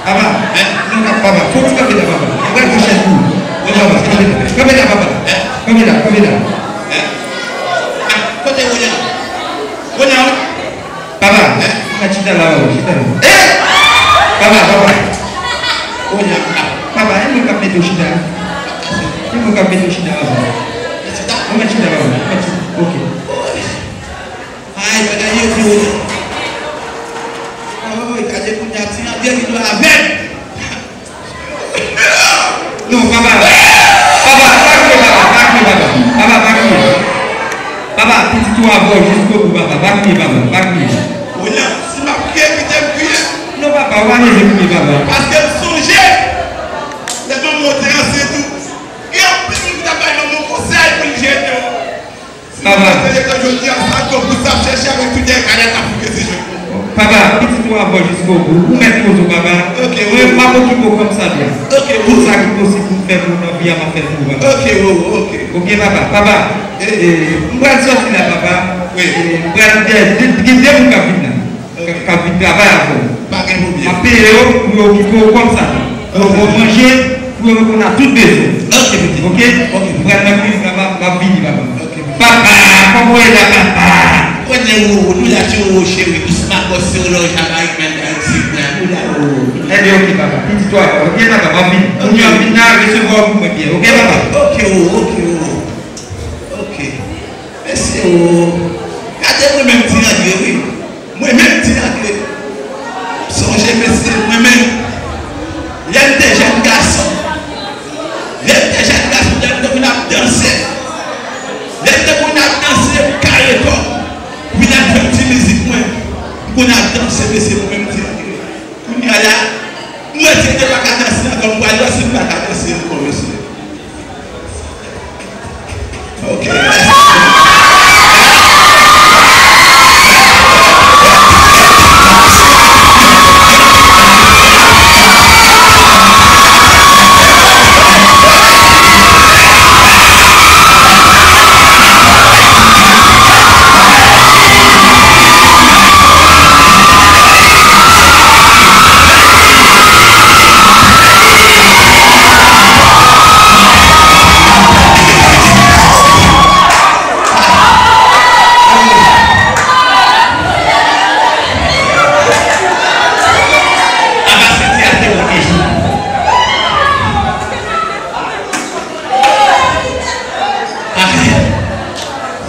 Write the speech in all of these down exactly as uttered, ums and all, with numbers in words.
Papa, non, papa, fò w kanpe la, papa. Mwen pran chèz pou ou. Papa, kanpe la, kanpe la, papa. Kanpe la, kanpe la. Kote Ronya? Ronya, wi. Papa, ou ka chita la, ou chita la. Eh! Papa, papa. Ronya, papa, e mwen k ap mete w chita. E mwen k ap mete w chita, papa. Ou mèt chita, papa. Ou mèt chita. Ok. Ay, bagay yo di Ronya. Oy, gade kounye a, ti André vin la avè m. Non, papa. Papa, pa kriye, papa, pa kriye, papa. Papa, pa kriye. Papa, pitit ou avè w jiskobou, papa, pa kriye, papa, pa kriye. Ronya, si m ap kriye, kite m kriye. Non, papa, ou pa bezwen kriye, papa. Paske m sonje lè manman w te ansent ou. Gen anpil moun ki t ap bay manman w konsèy pou l jete w. Papa. Papa, pitit ou avè w jiskobou. Ou mèt poze w, papa. Ok, wi. Mwen, m ap okipe w kòm sa byen. Ok, wi. Tout sa ki posib pou m fè pou w nan vi a, m ap fè l pou ou, papa. Ok, wi, wi, ok. Ok, papa. Papa, e, e, m pral sòti la, papa. Wi. E, m pral, de, de, gen de moun k ap vin la. K ap, k ap vin travay avè w. Pa gen pwoblèm. M ap peye yo pou yo okipe w kòm sa. Pou yo ba w manje, pou yo reponn a tout bezwen. Ok, pitit. Ok? Ok. M pral nan klinik la, m ap, m ap vini, papa. Ok, pitit. Papa, kòman w ye la, papa? Kote ou, nou la, ti ou, cheri, dousman, bòs, se ou la, Jamaik, men, Ayiti, la, nou la, ou. Ebyen, ok, papa. Pitit ou a, ok, papa, m ap vini. Ok. Moun yo ap vin la, resevwa w pou mwen byen, ok, papa? Ok, ou, ok, ou. Ok. Mesye, o, gade mwen menm ti André, wi. Mwen menm ti André. M sonje, mesye, mwen menm. Lè m te jèn gason. Lè m te jèn gason, lè m te konn ap danse. Lè m te konn ap danse, m kare kò m. Vin al fè m ti mizik mwen. M konn ap danse, mesye, mwen menm ti André. Kounye a la, m wè si m te pa ka danse ankò, m pral wè si m pa ka danse ankò, mesye. Ok, mèsi.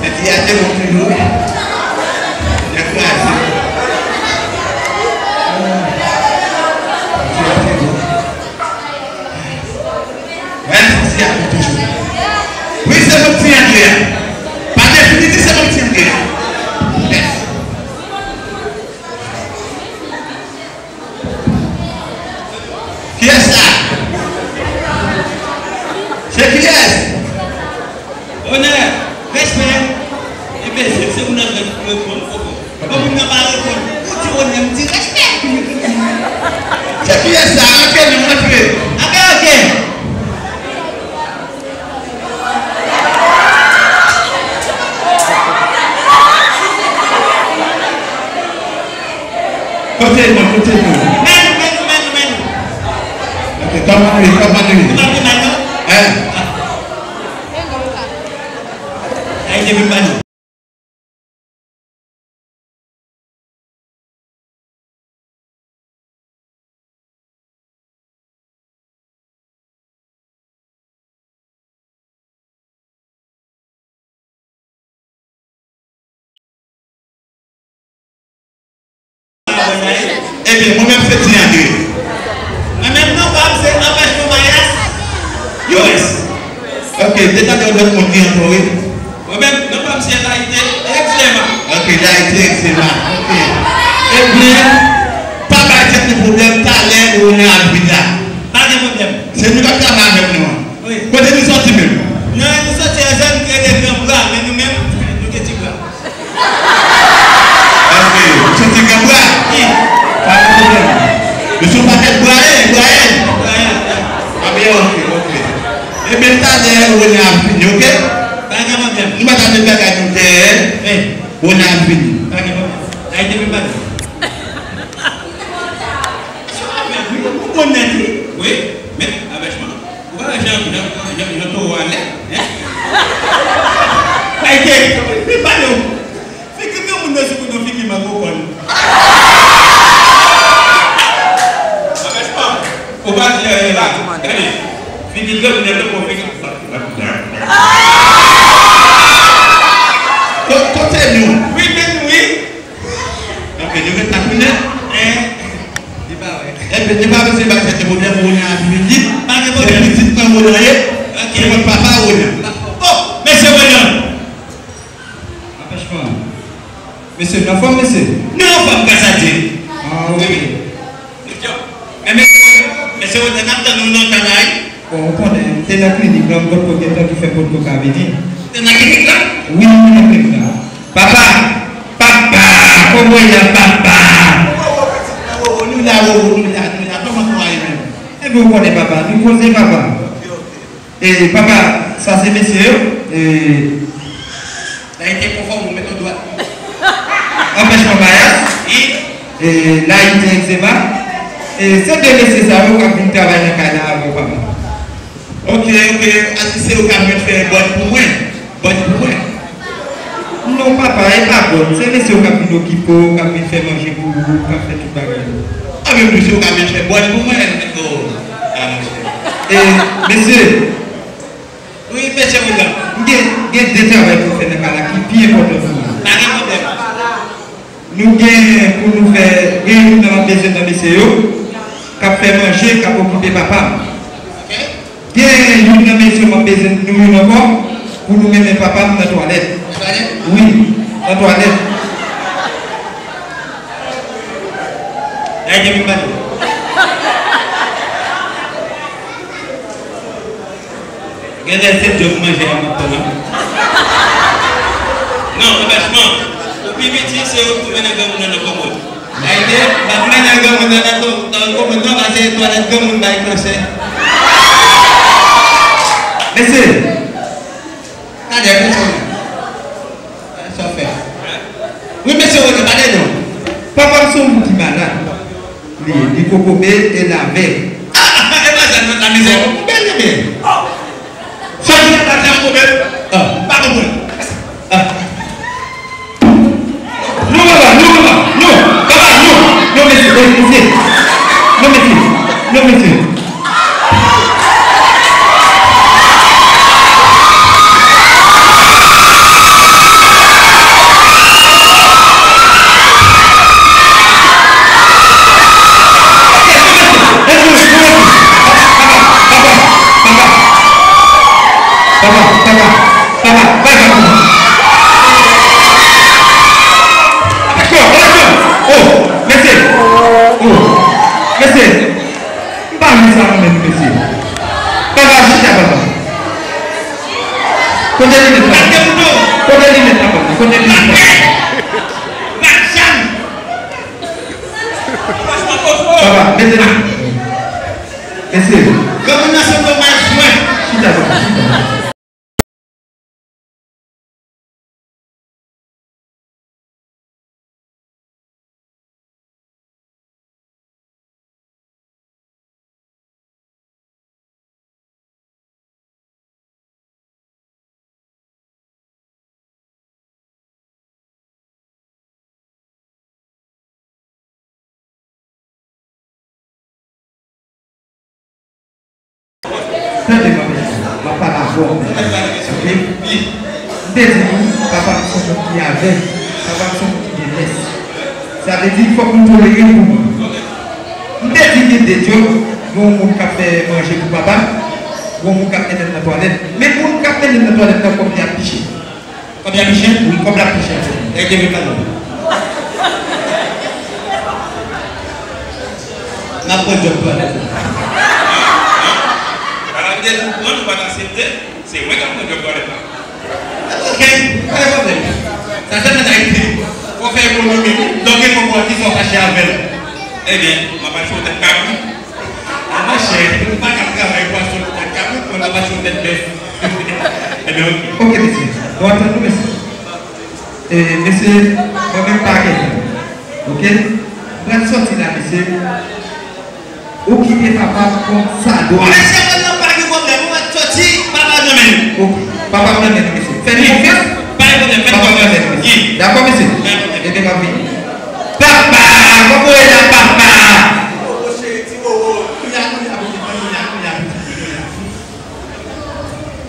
Senti a te bon toujou, wi. Li kraze. Senti a te bon. Wè, senti a bon toujou. Wi, se bon ti André a. Pa defini, se bon ti André a. Yes. Kiyès la? Se kiyès? Onè, respè. Ebyen, se, se moun nan k reponn, reponn. Bon, moun nan pa reponn. Ou di onè, m di respè. Se kiyès la? Antre non, antre. Antre, ok. Kote nou, kote nou? Men nou, men nou, men nou, men nou. Ok, kòman nou ye, kòman nou ye? Nou pa pi mal, non? Hein? Ayiti vin ba nou. Ebyen, mwen menm se Ti André. Mwen menm non pa m se Anpèchman Mayas. U S. Ok, deja gen lòt moun ki ankò, wi. Mwen menm, non pa m se Layite Egzema. Ok, Layite Egzema. Ok. Ebyen, pa bay tèt nou pwoblèm, talè Ronya ap vin la. Pa gen pwoblèm. Se nou k ap travay avèk nou an. Wi. Kote nou sòti menm? Nou, nou sòti nan zòn ki rele Gran Bra, men nou menm, nou gen ti bra. Ok, ou sòti Gran Bra? Wi. Pa gen pwoblèm. Nou se yon pakèt Brayen, Brayen. Brayen. Ah byen, ok, ok. Ebyen, talè Ronya ap vini, ok? Pa gen pwoblèm. Nou pa ta met bagay nou dèyè. Wi. Ronya ap vini. Pa gen pwoblèm. Ayiti vin ba nou. Sa w ap fè, wi? Konn nèt, wi. Wi, men, anpèchman. Ou pa wè jan, jan, jan, jan towo a lèd, en? Kayte, li pale w. Figi granmoun nan sou kote w, figi mango kòn. Anpèchman. Ou pa di anyen la. Gade. Figi granmoun nan, figi. Ko-, kote nou? Wi, men nou, wi. Ok, nou ret la tounen. Eh. Li pa wè. Enben, li pa bezwen bay tèt li pwoblèm, Ronan ap vini. Pa gen pwoblèm. Se pitit mwen, Ronan ye. Ok. Se mwen papa Ronan. Oh, mesye Ronan. Anpèchman. Mesye, nou anfòm, mesye? Nou anfòm, gras a Dye. Ah, ok. Wi. Men mesye, mesye Ronan, n ap tann ou nan kanal. Bon, ou konnen, m te nan klinik la, m potko gentan ki fè m potko ka vini. Ou te nan klinik la? Wi, m te nan klinik la. Papa! Papa! Kòman w ye, papa? Wowo, pitit mwen, wowo, nou la, wowo, nou la, nou la. Kòman nou a ye menm? Enben, ou konnen, papa, nou koze, papa. Ok, ok. E, papa, sa se mesye yo. E, Dayite konfòm ou met yon dwat. Anpèchman mayas. Wi. E, layite egzema. E, se de mesye sa yo k ap vin travay nan kay la avè w, papa. Ok, ok. Ati se yo k ap vin fè bòn pou mwen. Bòn pou mwen. Non, papa, e pa bòn. Se mesye yo k ap vin okipe w, k ap vin fè manje pou ou, k ap fè tout bagay yo. A, men mesye yo k ap vin fè bòn pou mwen. Oh, a, monchè. E, mesye, Wi, mesye William. M gen, gen de travay pou fè nan kay la ki pi enpòtan pou mwen. Pa gen pwoblèm. Nou gen pou nou fè, gen youn nan m ap bezwen nan mesye yo, k ap fè manje, k ap okipe papa m. Ok. Gen youn nan mesye yo m ap bezwen nou youn ankò, pou nou mennen papa m nan twalèt. Nan twalèt? Wi, nan twalèt. Dayite vin pale. Genlè se djòb manje a m ap pran. Non, franchman, ou pi piti, se ou k pou mennen granmoun nan nan kòmòd. Dayite, m ap mennen granmoun nan nan kò-, nan kòmòd non, paske twalèt granmoun bay kansè. Mesye, gade, mesye. Sa w fè? Wi, mesye Rene, pale non. Papa m se yon moun ki malad. Li, li kokobe e lavè. Ah, ah, e pa sa, non, la mizè, non. Byen, byen, byen. Sa w di la, sa w kokobe? Ah. Pa konprann. Ah. Non, papa, non, papa, non. Papa, non. Non, mesye, eh, mesye. Non, mesye. Non, mesye. Oh, mesye. Oh, mesye. M pa renmen sa mwen menm, mesye. Papa, chita, papa. Kote linèt la? Kote linèt la, papa? Kote linèt la? Papa, mete l. Mesye. Granmoun nan sanble yon mal jwè. Chita, papa, chita. Tande mwen, mesye, m ap pale avè w, mesye. Ok? M te di nou, papa m se yon moun ki avèg, papa m se yon moun ki gen lès. Sa vle di, fòk nou tolere pou nou. M te di gen de djòb, gen yon moun k ap fè manje pou papa m, gen yon moun k ap mennen l nan twalèt. Men moun k ap mennen l nan twalèt la, kòb li ap piche. Kòb li ap piche? Wi, kòb la ap piche. Dayite vin pale. N ap pran djòb twalèt la. Paske m te di w pran, ou pa t aksepte. Se mwen k ap pran djòb twalèt la. Ok, pa gen pwoblèm. Sa sèlman Dayite. Fò w fè ekonomi, wi. Lè w gen kòb ou a, kisa w fache avè l? Ebyen, m ap achte yon tèt kabrit. A, monchè, ou pa ka travay pwason pou tèt kabrit, mwen m ap achte yon tèt bèf. Ebyen, ok. Ok, mesye. Nou ap tann nou, mesye. E, mesye, mwen menm pa gen tan. Ok? M pral sòti la, mesye. Ou kite papa w kòm sa dwa. Mesye, mwen nan pa gen pwoblèm. Ou mèt soti, papa w nan men nou. Ok. Papa w nan men nou, mesye. Fè nou konfyans. Pa gen pwoblèm, fè nou konfyans. Papa w nan men nou, mesye. Dakò, mesye? Pa gen pwoblèm. Ebyen, m ap vini. Papa! Kòman w ye la, papa?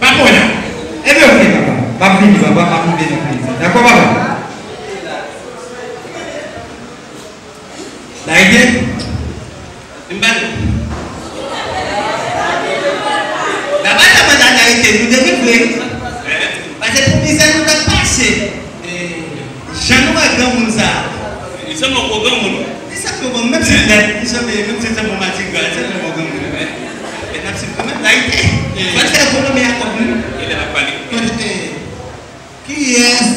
Papa w la. Ebyen, ok, papa. M ap vini, papa. M ap rive nan plezi. Dakò, papa? Layite? M pa nou. Papa, sa pa ta layite, nou te vin vre. Paske pou mizè nou t ap pase. Jan nou wè granmoun sa a. Li sanble yon gwo granmoun. Li sanble yon gwo, menm si l bèl, li sanble, menm si l sanble yon matigra, li sanble yon gwo granmoun. Men n ap swiv kanmenm, layite. Fò n fè ekonomi ak kòb nou. E lè n ap pale. Kiyès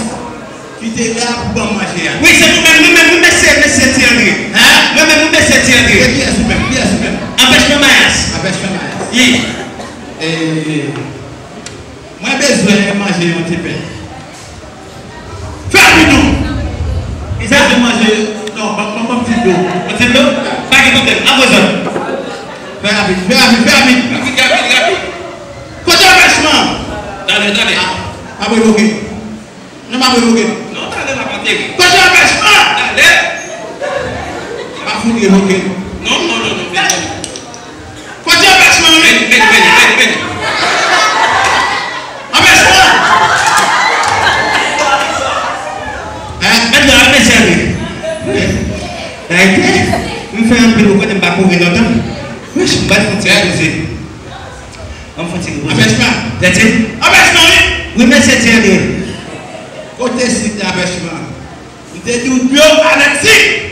ki te la pou ban m manje a? Wi, se nou menm, nou menm, wi, mesye, mesye Ti Andre. Hein? Mwen menm, wi, mesye Ti Andre. E kiyès ou menm? Kiyès ou menm? Anpèchman mayas. Anpèchman mayas. Wi. E, mwen bezwen manje yon ti pen. Fè rapid non. Kisa? Bezwen manje, non, ban, ban, ban m ti dlo. Yon ti dlo? Pa gen pwoblèm. An kozòt. Fè rapid, fè rapid, fè rapid. Rapid, rapid, rapid. Kote anpèchman? Talè, talè. Ah, pa revoke. Non, pa revoke. Non, talè, n ap antere. Kote anpèchman? Talè. Pa fout revoke. Non, non, non, non, vini. Kote anpèchman, wi? Vini, vini, vini, vini, vini. Anpèchman! Hein? Mèt la, mèt sèvi. Layite, m fè anpil, ou konnen m pa kouri lontan. Wich, m pral fè yon ti repoze. An m fè yon ti repoze. Anpèchman! Tèt chèn. Anpèchman, wi! Wi, mesye Ti Andre. Kote sit anpèchman? M te di w dlo avèk sik.